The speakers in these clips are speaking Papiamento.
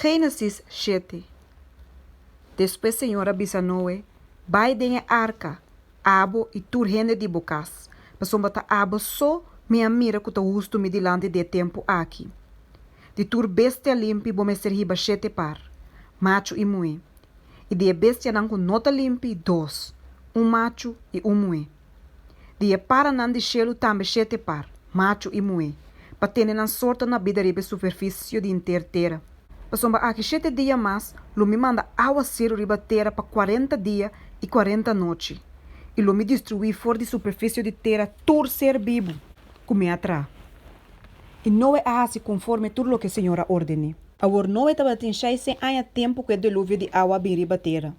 Génesis shete. Despues Señor a bisa Noe, Bai den e arka, abo i tur hende di bo kas, pasobra ta abo so mi a mira ku ta hustu mi dilanti di e tempu aki. Di tur bestia limpi bo mester hiba shete par, machu i muhé, i di e bestianan ku no ta limpi, dos, un machu i un muhé. Di e paranan di shelu tambe shete par, machu i muhé, pa tene nan sorto na bida riba e superfisio di henter tera. Pasobra aki shete dia mas lo mi manda awaseru riba tera pa kuarenta dia i kuarenta nochi, i lo mi destruí for di superfisio di tera tur ser bibu ku mi a traha. I Noe a hasi konforme tur loke Señor a orden'é. Awor Noe tabatin shei sen aña tempu ku e deluvio di awa a bin riba tera.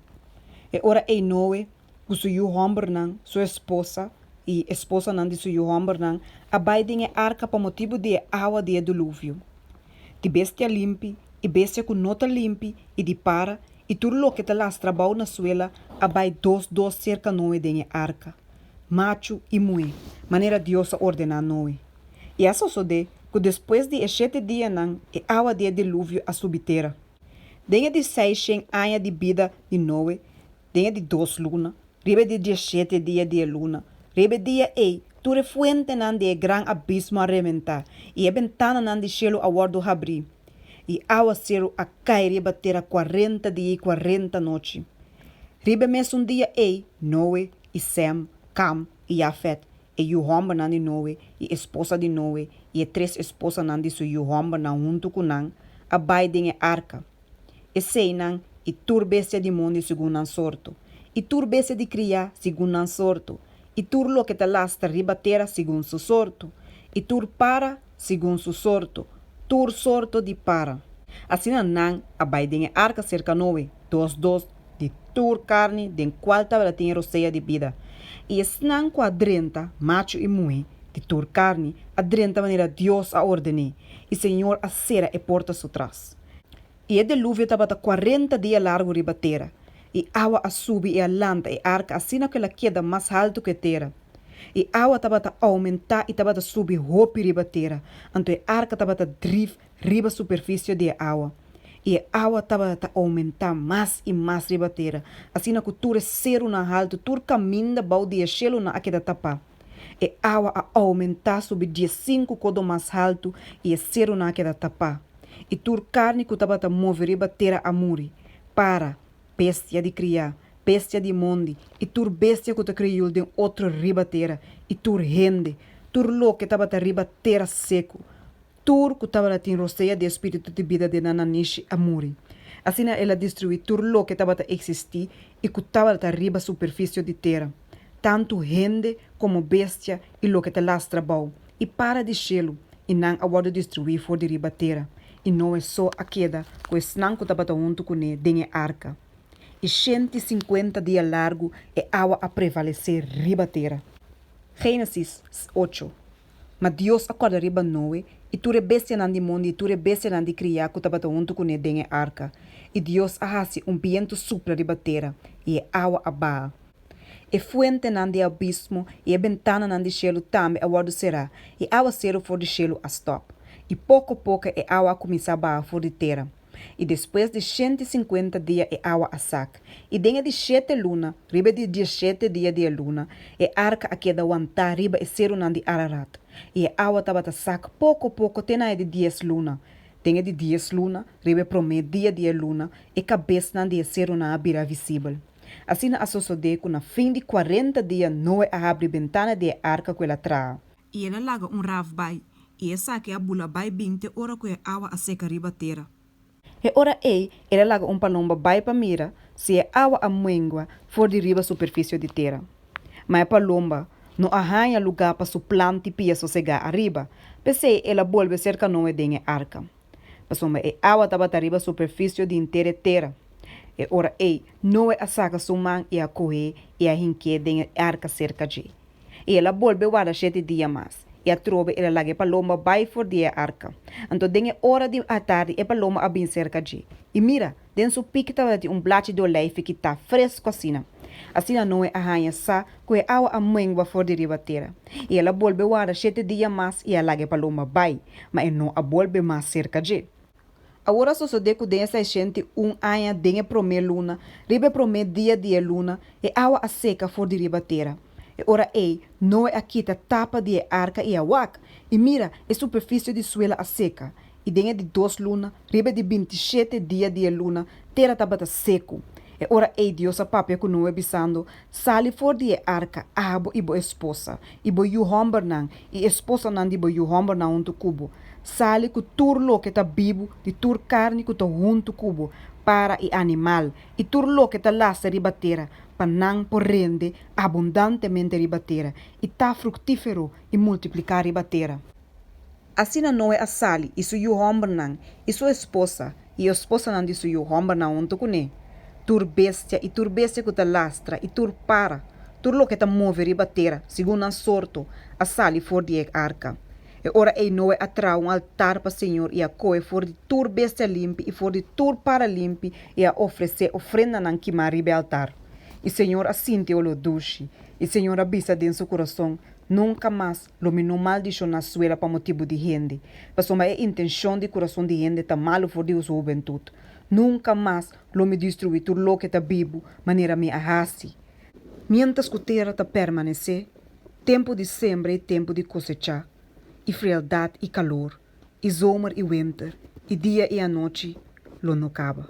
E ora ei Noe, ku su yu hòmbernan, su esposa i esposanan di su yu hòmbernan a bai den e arka pa motibu di e awa di e diluvio. Di bestia limpi i bestia ku no ta limpi i di para i tur loke ta lastra abou na suela a bai dos dos serka Noe den e arka, machu i muhé, manera Dios a ordená Noe. I a sosodé ku despues di e shete dianan e awa di e diluvio a subi tera. Den e di seishen aña di bida di Noe, Den e di dos luna, riba e di dieshete dia di e luna, riba e dia ei, tur e fuentenan di e gran abismo a rementá, i e bentananan di shelu a wòrdu habrí, i awaseru a kai riba tera kuarenta dia i kuarenta nochi. Riba e mesun dia ei, Noe i Sem, Kam i Jafet, e yu hòmbernan di Noe, i esposa di Noe, i e tres esposanan di su yu hòmbernan huntu ku nan, a bai den e arka. Eseinan i tur bestia di mondi segun nan sorto, i tur bestia di kriá segun nan sorto, i tur loke ta lastra riba tera segun su sorto, i tur para segun su sorto, tur sorto di para. Asina nan a bai den e arka serka Noe, dos dos, di tur karni den kual tabatin e rosea di bida. I esnan ku a drenta, machu i muhé, di tur karni, a drenta manera Dios a orden'é, i Señor a sera e porta su tras. I e deluvio tabata kuarenta dia largu riba tera, i awa a subi i a lanta e arka asina ku el a keda mas haltu ku e tera. I awa tabata oumentá i tabata subi hopi riba tera, anto e arka tabata drif riba superfisio di e awa. I e awa tabata ta oumentá mas i mas riba tera, asina ku tur e serunan haltu, tur kaminda bou di e shelunan a keda tapá. E awa a oumentá subi diesinku kodo mas haltu i e serunan a keda tapá. I tur karni ku tabata move riba tera a muri, para, bestia di kriá, bestia di mondi i tur bestia ku ta kreyul den otro riba tera, i tur hende, tur loke tabata riba tera seku. Tur ku tabata tin rosea di e spiritu di bida den nan nanishi a muri. Asina el a destruí tur loke tabata eksistí i ku tabata riba superfisio di tera, tantu hende komo bestia i loke ta lastra bou i para di shelu, i nan a wòrdu destruí for di riba tera. I Noe so a keda ku esnan ku tabata huntu kuné den e arka. I shenti sinkuenta dia largu e awa a prevalesé riba tera. Génesis ocho. Ma Dios a kòrda riba Noe i tur e bestianan di mondi i tur e bestianan di kriá ku tabata huntu kuné den e arka. I Dios a hasi un bientu supla riba tera, i e awa a baha. E fuentenan di e abismo i e bentananan di shelu tambe a wòrdu será, i awaseru for di shelu a stòp. I poko poko e awa a kuminsá baha for di tera. I despues di shenti sinkuenta dia e awa a sak. I den e di shete luna, riba e di dieshete dia di e luna, e arka a keda wantá riba e serunan di Ararat. I e awa tabata sak poko poko te na e di dies luna. Den e di dies luna, riba e promé dia di e luna, e kabesnan di e serunan a bira visibel. Asina a sosodé ku na fin di kuarenta dia Noe a habri bentana di e arka ku el a traha. I el a laga un raf bai, i esaki a bula bai bin te ora ku e awa a seka riba tera. E ora ei el a laga un palomba bai pa mira si e awa a mengua for di riba superfisio di tera. Ma e palomba no a haña lugá pa su plant'i pia sosegá ariba, p'esei el a bolbe serka Noe den e arka. Pasobra e awa tabata riba superfisio di henter e tera. E ora ei Noe a saka su man i a koh'é i a hink'é den e arka serka dje. I el a bolbe warda shete dia mas, i atrobe el a laga e palomba bai for di e arka. Anto den e ora di atardi e palomba a bin serka dje, i mira, den su piki tabatin un blachi di oleifi kitá fresku asina. Asina Noe a haña sa ku e awa a mengua for di riba tera. I el a bolbe warda shete dia mas i a laga e palomba bai, ma e no a bolbe mas serka dje. Awor a sosodé ku den e seishenti un aña, den e promé luna, riba e promé dia di e luna, e awa a seka for di riba tera. E ora ei, Noe a kita tapa di e arka i a wak, i mira, e superfisio di suela a seka. I den e di dos luna, riba e di bintishete dia di e luna, tera tabata seku. E ora ei Dios a papia ku Noe, bisando, Sali for di e arka, abo i bo esposa, i bo yu hòmbernan, i esposanan di bo yu hòmbernan huntu ku bo. Sali ku tur loke ta bibu di tur karni ku ta huntu ku bo, para i animal, i tur loke ta lastra riba tera, pa nan por rende abundantemente riba tera, i ta fruktífero i multipliká riba tera. Asina Noe a sali, i su yu hòmbernan, i su esposa, i e esposanan di su yu hòmbernan huntu kuné. Tur bestia, i tur bestia ku ta lastra, i tur para, tur loke ta move riba tera, segun nan sorto, a sali for di e arka. E ora ei Noe a traha un altar pa señor i a kohe for di tur bestia limpi i for di tur para limpi i a ofresé ofrendanan kimá riba e altar. I señor a sinti oló dushi. I señor a bisa den su kurason, Nunka mas lo mi no maldishoná suela pa motibu di hende, pasobra e intenshon di kurason di hende ta malu for di su hubentut. Nunka mas lo mi destruí tur loke ta bibu manera mi a hasi. Miéntras ku tera ta permanesé, tempu di sembra i tempu di kosechá, i frialdat i kalor, i zomer i wenter, i dia i anochi lo no kaba.